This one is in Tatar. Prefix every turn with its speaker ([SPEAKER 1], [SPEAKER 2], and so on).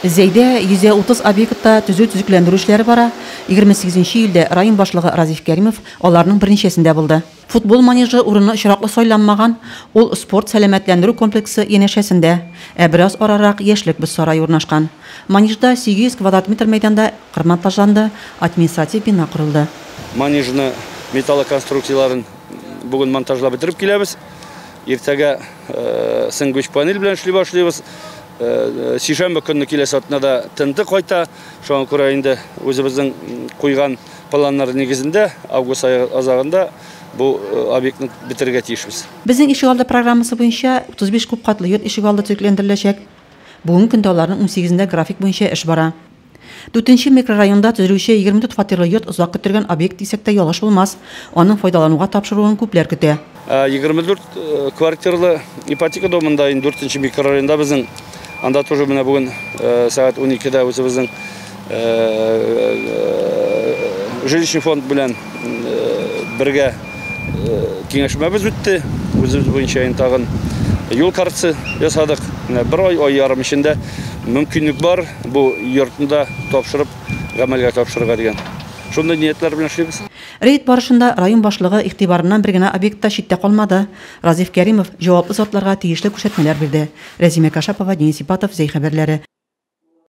[SPEAKER 1] Зәйдә 130 объектта төзү-төзекләндерү эшләре бара. 28 июльдә район башлыгы Разиф Кәримов аларның берничәсендә булды. Футбол манежы урыны очраклы сайланмаган, ул спорт-сәламәтләндерү комплексы янәшәсендә, ә бераз арарак Яшьлек боз сарае урнашкан. Манежда 800 квадрат метр мәйданда кыр монтажланды, административ бина корылды.
[SPEAKER 2] Манежны металлоконструкцияләрен бүген монтажлап бетереп киләбез. Иртәгә сэндвич панель белән эшли башлыйбыз. Сишәмбе көнне киләсе атнада ТНТ кайта. Шуңа күрә инде үзебезнең куйган планнар нигезендә август ае азагында бу объектны бетерергә тиешбез.
[SPEAKER 1] Безнең ишегалды программасы буенча 35 күп катлы йорт ишегалды төзекләндереләчәк. Бүгенге көндә аларның 18-ндә график буенча эш бара. Дүртенче микрорайонда төзелүче 24 фатирлы йорт озак көттергән объект дисәк тә ялгыш булмас. Аның файдалануга тапшыруын күпләр көтә.
[SPEAKER 2] 24 квартирлы ипотека домында инде дүртенче микрорайонда безнең анда тоже менә бүген сәгать 12-дә үзебезнең жилищный фонд белән бергә киңәшмәбез үтте. Үзебез буенча инде тагын юл картасы ясадык. Менә бер ай, ай ярым эчендә мөмкинлек бар бу йортны да тапшырып, гамәлгә тапшырырга дигән. Шундый ниятләр белән эшлибез.
[SPEAKER 1] Рейд барышында район башлыгы игътибарыннан бер генә объект та читтә калмады. Разиф Кәримов җаваплы затларга тиешле күрсәтмәләр бирде. Рәзимә Кашапова, Денис Ипатов, Зәй хәбәрләре.